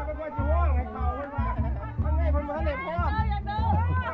ເພິ່ນວ່າຊິຮ້ອງໃຫ້ເຂົາ ເພິ່ນວ່າ ເພິ່ນໄງ ເພິ່ນບໍ່ທັນໄດ້ພ້ອມ.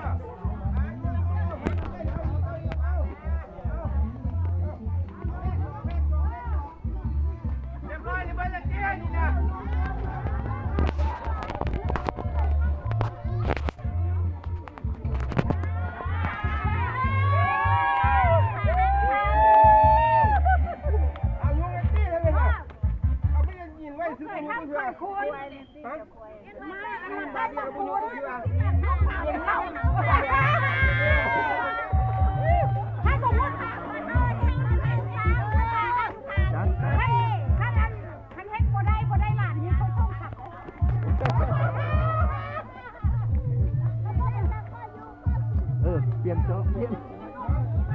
ເອີ ປ່ຽນໂຕະ ປ່ຽນ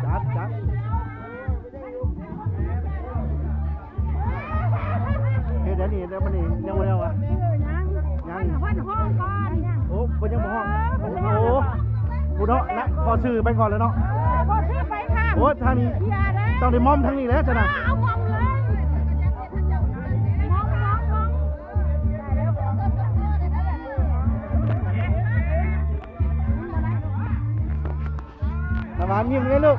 ຈັດ ຈັດ ເຮັດອັນນີ້ແລ້ວ ມັນນີ້ຍັງບໍ່ແລ້ວຫວາ? ຍັງ ຍັງ ເພິ່ນຮ້ອງກ່ອນ. ໂອ້ ເພິ່ນຍັງບໍ່ຮ້ອງ. ເອີ ເພິ່ນ ໂອ້ ບໍ່ເນາະ ນະ ພໍຊື່ໄປກ່ອນແລ້ວເນາະ. ເອີ ພໍຊື່ໄປ ໂອ້ ທາງນີ້ ຕ້ອງໄດ້ມອມທາງນີ້ແຫຼະຊັ້ນນະ. ເອົາມອມເລີຍ ມອມ ມອມ ມອມ. ນ້ຳຫວານຍິ້ມເລີຍລູກ.